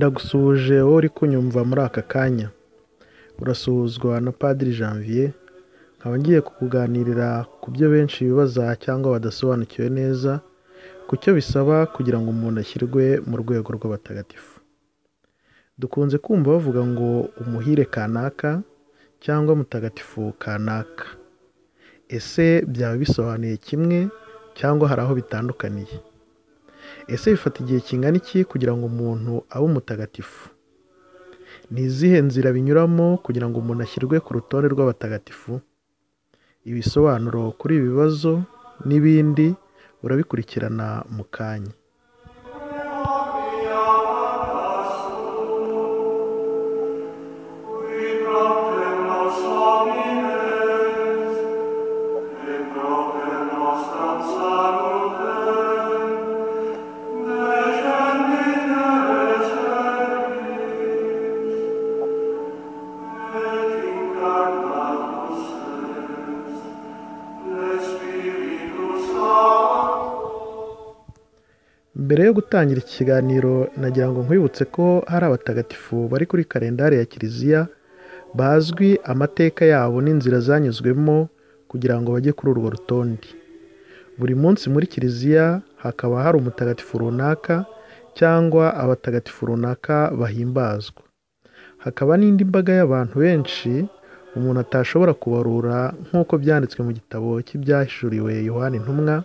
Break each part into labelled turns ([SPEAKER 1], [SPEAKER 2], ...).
[SPEAKER 1] Ndagusuhuje wowe uri kunyumva muri aka kanya, urasuhuzwa na Padiri Janvier, nkaba ngiye kukuganirira ku byo benshi bibaza cyangwa badasobanukiwe neza ku cyo bisaba kugira ngo umuntu ashyirwe mu rwego rw'abatagatifu. Dukunze kumva bavuga ngo umuhire kanaka cyangwa mutagatifu kanaka. Ese byaba bisobanuye kimwe cyangwa hari aho bitandukaniye? Ese bifata igihe kingana iki kugira ngo umuntu abe umutagatifu? Ni izihe nzira binyuramo kugira ngo umuntu ashyirwe ku rutonde rw'abatagatifu? Ibisobanuro kuri ibi bibazo n'ibindi urabikurikirana mu kanya. Mbere yo gutangira iki kiganiro nagira ngo nkwibutse ko hari abatagatifu bari kuri kalendari ya Kiliziya bazwi amateka yabo n'inzira zanyuzwemo kugira ngo bajye kuri urwo rutonde. Buri munsi muri Kiliziya hakaba hari umutagatifu runaka cyangwa abatagatifu runaka bahimbazwa. Hakaba n'indi mbaga y'abantu benshi umuntu atashobora kubarura nk'uko byanditswe mu gitabo cy'ibyahishuriwe Yohani Intumwa.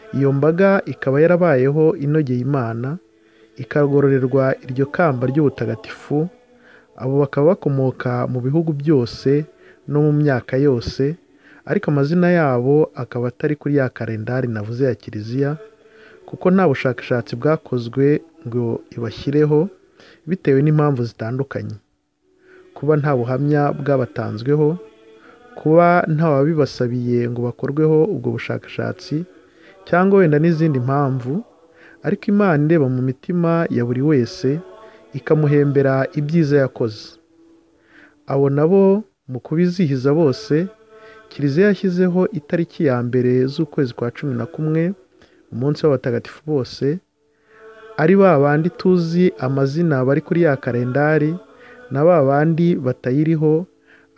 [SPEAKER 1] Iyo mbaga ikaba yarabayeho inogeye Imana, ikagororerwa iryo kamba ry'ubutagatifu, abo bakaba bakomoka mu bihugu byose no mu myaka yose, ariko amazina yabo akaba atari kuri ya kalendari navuze ya Kiliziya, kuko nta bushakashatsi bwakozwe ngo ibashyireho bitewe n'impamvu zitandukanye. Kuba nta buhamya bwabatanzweho, kuba ntawabibasabiye ngo bakorweho ubwo bushakashatsi, cyangwa wenda n'izindi mpamvu, ariko Imana ireba mu mitima ya buri wese ikamuhembera ibyiza yakoze. Abo nabo mu kubizihiza bose, Kiliziya yashyizeho itariki ya 1 z'ukwezi kwa 11, umunsi w'abatagatifu bose, ari ba bandi tuzi amazina bari kuri ya kalendari na ba bandi batayiriho,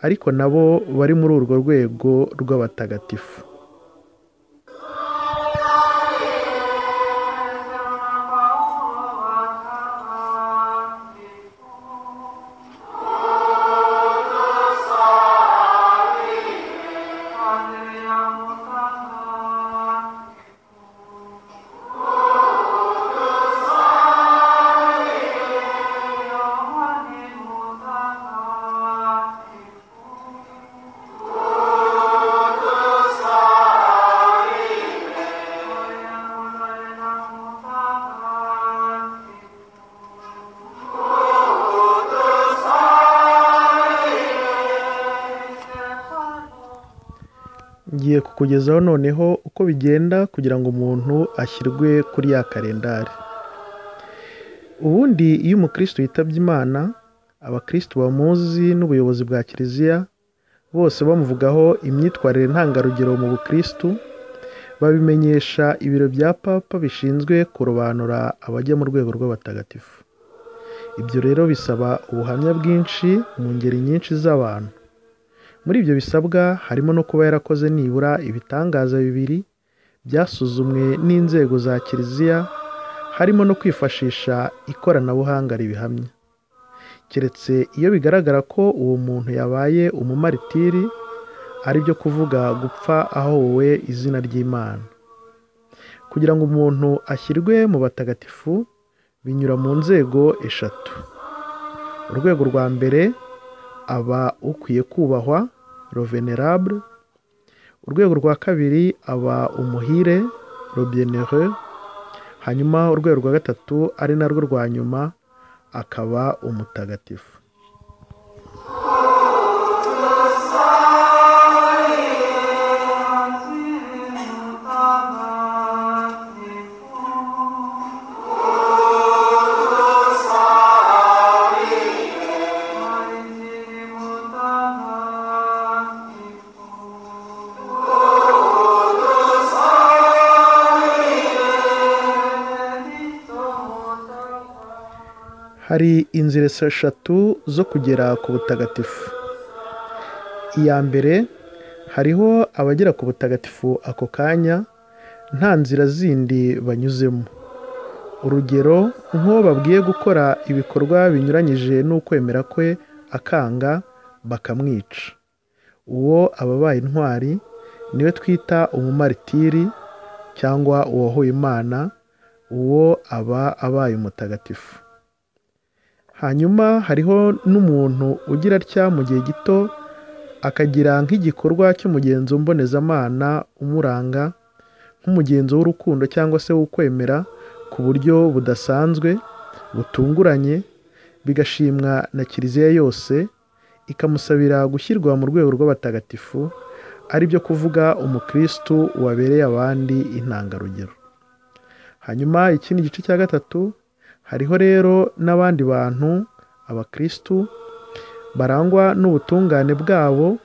[SPEAKER 1] ariko nabo bari muri urwo rwego rw'abatagatifu. Ngiye kukugezaho noneho uko bigenda kugira ngo umuntu ashyirwe kuri ya kalendari. Ubundi iyo umukristo yitabye Imana, abakristo bamuzi n'ubuyobozi bwa Kiliziya bose bamuvugaho imyitwarire ntangarugero mu bukristo, babimenyesha ibiro bya Papa bishinzwe kurobanura abajya mu rwego rw'abatagatifu. Ibyo rero bisaba ubuhamya bwinshi mu ngeri nyinshi z'abantu. Muri ibyo bisabwa harimo no kuba yarakoze nibura ibitangaza 2 byasuzumwe n'inzego za Kiliziya, harimo no kwifashisha ikoranabuhanga ribihamya. Keretse iyo bigaragara ko uwo muntu yabaye umumaritiri, ari byo kuvuga gupfa ahowe izina ry'Imana. Kugira ngo umuntu ashyirwe mu batagatifu binyura mu nzego 3. Urwego rwa mbere aba ukwiye kubahwa, le vénérable. Urwego rwa kabiri aba umuhire, le bienheureux. Hanyuma urwego rwa gatatu ari narwo rwa nyuma akaba umutagatifu. Hari inzira eshatu zo kugera ku butagatifu. Iya mbere, hariho abagera ku butagatifu ako kanya nta nzira zindi banyuzemo. Urugero nk'uwo babwiye gukora ibikorwa binyuranyije n'ukwemera kwe akanga bakamwica. Uwo aba abaye intwari niwe twita umumaritiri cyangwa uwahoye Imana, uwo aba abaye umutagatifu. Hanyuma hariho n'umuntu ugira atya mu gihe gito akagira nk'igikorwa cy'umugenzo mbonezamana umuranga, nk'umugenzo w'urukundo cyangwa se w'ukwemera ku buryo budasanzwe butunguranye, bigashimwa na Kiliziya yose, ikamusabira gushyirwa mu rwego rw'abatagatifu, ari byo kuvuga umukristu wabereye abandi intangarugero. Hanyuma ikindi gice cya gatatu, hariho rero n'abandi bantu, abakristu barangwa n'ubutungane bwabo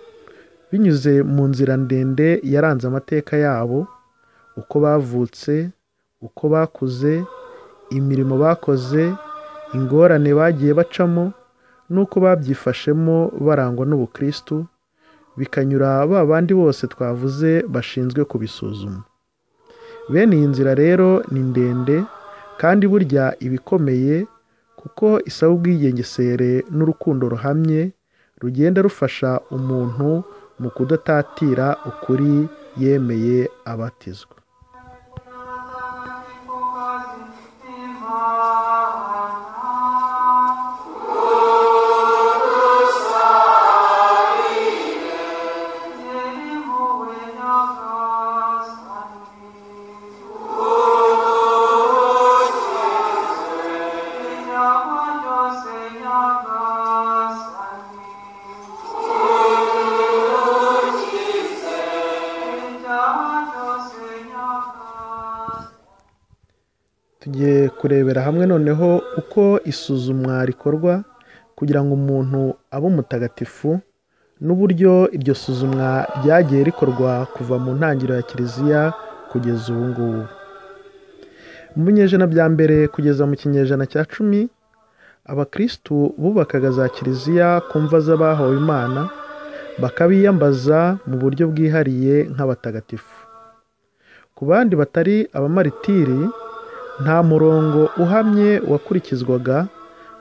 [SPEAKER 1] binyuze mu nzira ndende yaranze amateka yabo, uko bavutse, uko bakuze, imirimo bakoze, ingorane bagiye bacamo n'uko babyifashemo barangwa n'ubukristu, bikanyura ba bandi bose twavuze bashinzwe kubisuzuma. Bene iyi nzira rero ni ndende kandi burya ibikomeye, kuko isaba ubwigengesere n'urukundo ruhamye rugenda rufasha umuntu mu kudatatira ukuri yemeye abatizwa. Tugiye kurebera hamwe noneho uko isuzumwa rikorwa kugira ngo umuntu abe umutagatifu, n'uburyo iryo suzumwa ryagiye rikorwa kuva mu ntangiriro ya Kiliziya kugeza ubu ngubu. Mu binyejana bya mbere kugeza mu kinyejana cya 10, abakristu bubakaga za Kiliziya ku mva z'abahowe Imana, bakabiyambaza mu buryo bwihariye nk'abatagatifu. Ku bandi batari abamaritiri, nta murongo uhamye wakurikizwaga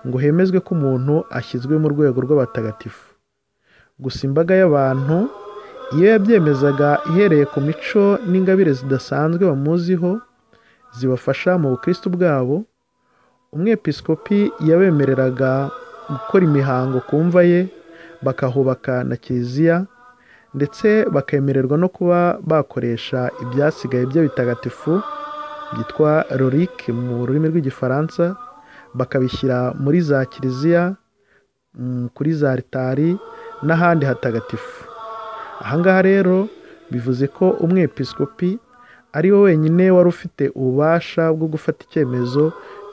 [SPEAKER 1] ngo hemezwe ko umuntu ashyizwe mu rwego rw'abatagatifu. Gusa imbaga y'abantu iyo yabyemezaga ihereye ku mico n'ingabire zidasanzwe bamuziho zibafasha mu bukristu bwabo, umwepiskopi yabemereraga gukora imihango ku mva ye, bakahubaka na Kiliziya, ndetse bakemererwa no kuba bakoresha ibyasigaye bye bitagatifu byitwa relique mu rurimi rw'Igifaransa, bakabishyira muri za Kiliziya, kuri za alitari n'ahandi hatagatifu. Ahangaha rero bivuze ko umwepiskopi ari we wenyine wari ufite ububasha bwo gufata icyemezo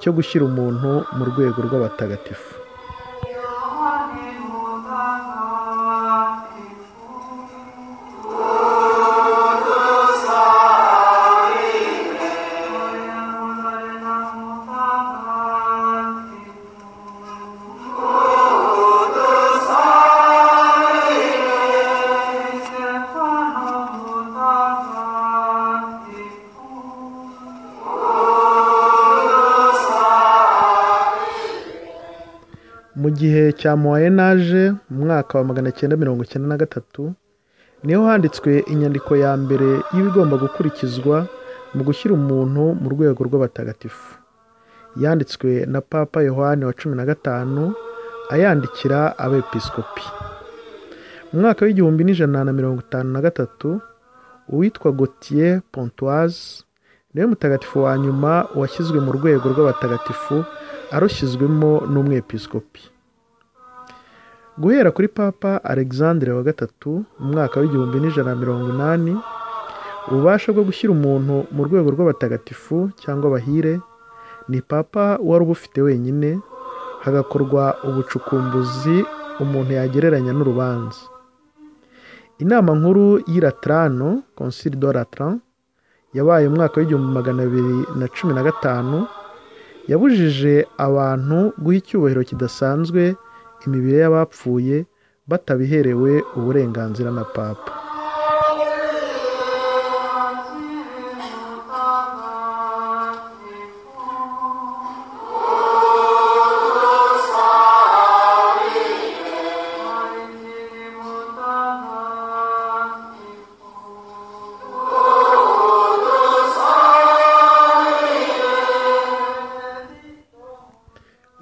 [SPEAKER 1] cyo gushyira umuntu mu rwego rw'abatagatifu. Mu gihe cya Moyen Age mu mwaka wa 993 niho handitswe inyandiko ya mbere y'ibigomba gukurikizwa mu gushyira umuntu mu rwego rw'abatagatifu. Yanditswe na Papa Yohani wa 15 ayandikira abepiskopi. Mu mwaka w'1153 uwitwa Gauthier Pontoise niwe mutagatifu wa nyuma washyizwe mu rwego rw'abatagatifu, arushyizwemo n'umwepiskopi. Guhera kuri Papa Alexandre wa III mu mwaka w'1180, ububasha bwo gushyira umuntu mu rwego rw'abatagatifu cyangwa abahire ni Papa wari ubufite wenyine, hagakorwa ubucukumbuzi umuntu yagereranya n'urubanza. Inama nkuru y'i Latrano, Concile de Latran, yabaye mu mwaka w'1215, Yabujije abantu guha icyubahiro kidasanzwe imibiri y'abapfuye batabiherewe uburenganzira na Papa.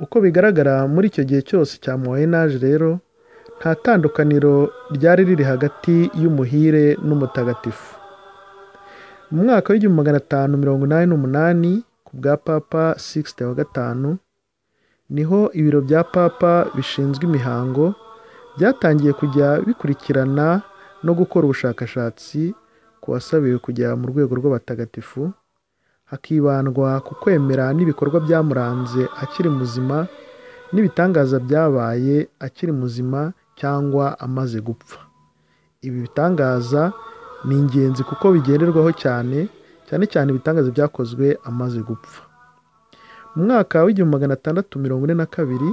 [SPEAKER 1] Uko bigaragara muri icyo gihe cyose cya Moyen Age rero, nta tandukaniro ryari riri hagati y'umuhire n'umutagatifu. Mu mwaka w'1588 ku bwa Papa Sixte wa V, niho ibiro bya Papa bishinzwe imihango byatangiye kujya bikurikirana no gukora ubushakashatsi ku wasabiwe kujya mu rwego rw'abatagatifu, hakibandwa ku kwemera n'ibikorwa byamuranze akiri muzima n'ibitangaza byabaye akiri muzima cyangwa amaze gupfa. Ibi bitangaza ni ingenzi kuko bigenderwaho cyane cyane cyane ibitangaza byakozwe amaze gupfa. Mu mwaka w'1642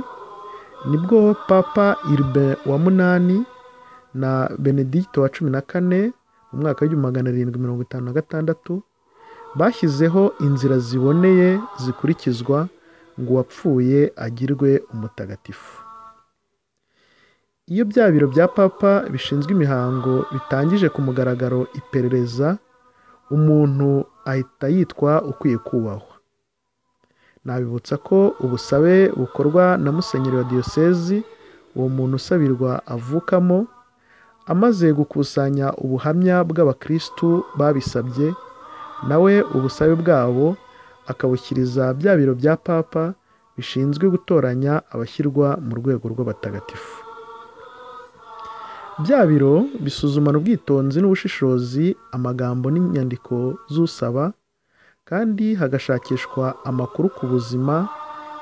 [SPEAKER 1] nibwo Papa Urbain wa VIII na Benedicto wa XIV mu mwaka w'1756 bashyizeho inzira ziboneye zikurikizwa ngo uwapfuye agirwe umutagatifu. Iyo bya biro bya Papa bishinzwe imihango bitangije ku mugaragaro iperereza, umuntu ahita yitwa ukwiye kubahwa. Nabibutsa ko ubusabe bukorwa na musenyeri wa diyosezi uwo muntu usabirwa avukamo, amaze gukusanya ubuhamya bw'abakristu babisabye, nawe ubusabe bwabo akabushyiriza bya biro bya Papa bishinzwe gutoranya abashyirwa mu rwego rw'abatagatifu. Bya biro bisuzumana ubwitonzi n'ubushishozi amagambo n'inyandiko z'usaba, kandi hagashakishwa amakuru ku buzima,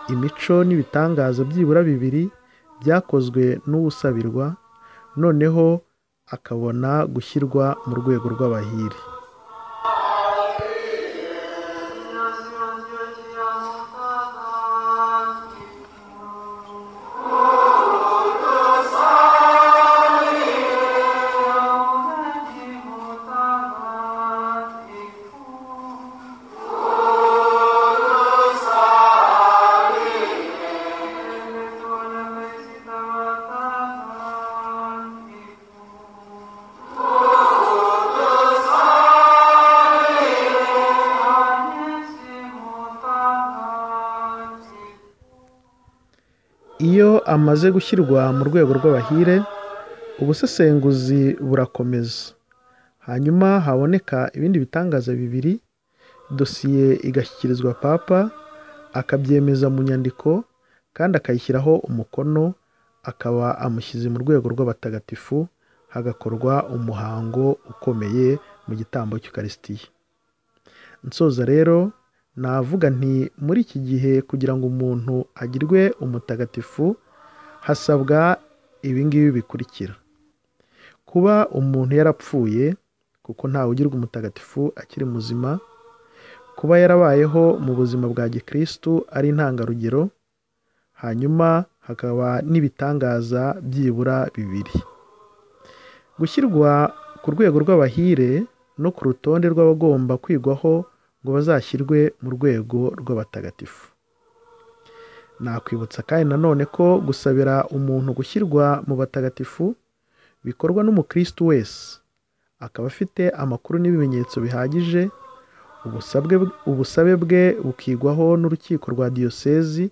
[SPEAKER 1] imico n'ibitangaza byibura bibiri byakozwe n'usabirwa, noneho akabona gushyirwa mu rwego rw'abahire. Iyo amaze gushyirwa mu rwego rw'abahire, ubusesenguzi burakomeza, hanyuma haboneka ibindi bitangaza bibiri, dosiye igashyikirizwa Papa, akabyemeza mu nyandiko kandi akayishyiraho umukono, akaba amushyize mu rwego rw'abatagatifu, hagakorwa umuhango ukomeye mu gitambo cy'Ukarisitiya. Nsoza rero navuga nti muri iki gihe kugira ngo umuntu agirwe umutagatifu hasabwa ibingibi bikurikira: kuba umuntu yarapfuye, kuko ntawe ugirwa umutagatifu akiri muzima, kuba yarabayeho mu buzima bwa gikristu ari intangarugero, hanyuma hakaba n'ibitangaza byibura bibiri. Gushyirwa ku rwego rw'abahire no ku rutonde rw'abagomba kwigwaho ngo bazashyirwe mu rwego rw'abatagatifu. Nakwibutsa kandi nanone ko gusabira umuntu gushyirwa mu batagatifu bikorwa n'umukristu wese, akaba afite amakuru n'ibimenyetso bihagije, ubusabe bwe bukigwaho n'urukiko rwa diyosezi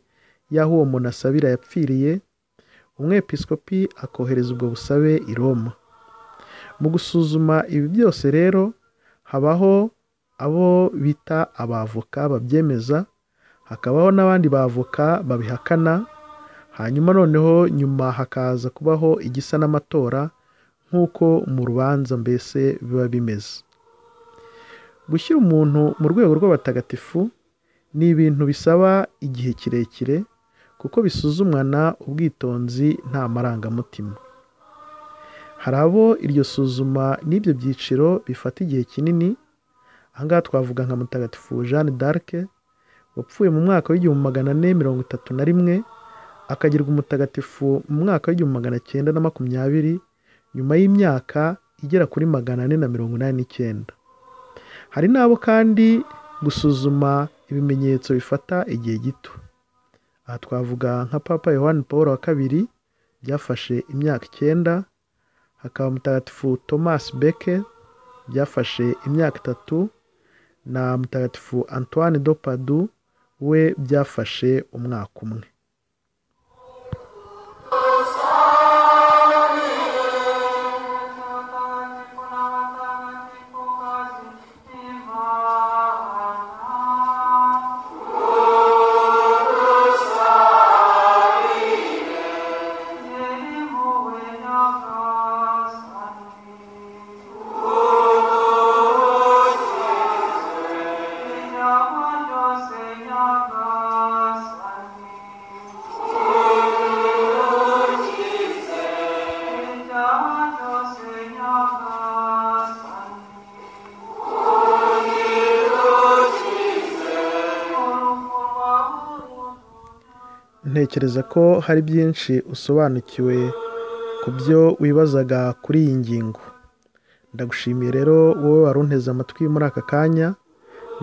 [SPEAKER 1] y'aho uwo muntu asabira yapfiriye, umwepiskopi akohereza ubwo busabe i Roma. Mu gusuzuma ibi byose rero habaho abo bita abavoka babyemeza, hakabaho n'abandi bavoka babihakana, hanyuma noneho nyuma hakaza kubaho igisa n'amatora nk'uko mu rubanza mbese biba bimeze. Gushyira umuntu mu rwego rw'abatagatifu ni ibintu bisaba igihe kirekire, kuko bisuzumwana ubwitonzi nta marangamutima. Hari abo iryo suzuma n'ibyo byiciro bifata igihe kinini. Ahangaha twavuga nka Mutagatifu Jeanne d'Arc wapfuye mu mwaka w'1431, akagirwa umutagatifu mu mwaka w'1920, nyuma y'imyaka igera kuri 489. Hari n'abo kandi gusuzuma ibimenyetso bifata igihe gito. Aha twavuga nka Papa Yohani Paul wa II, byafashe imyaka 9, hakaba Mutagatifu Thomas Becket, byafashe imyaka 3, na Mutagatifu Antoine de Padoue we byafashe umwaka umwe. Ntekereza ko hari byinshi usobanukiwe ku byo wibazaga kuri iyi ngingo. Ndagushimiye rero wowe wari unteze amatwi muri aka kanya,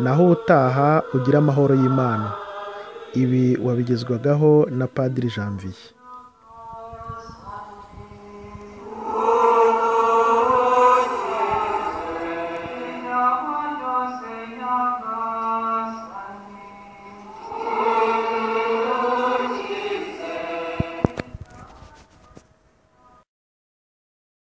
[SPEAKER 1] naho ubutaha ugira amahoro y'Imana. Ibi wabigezwagaho na Padiri Janvier.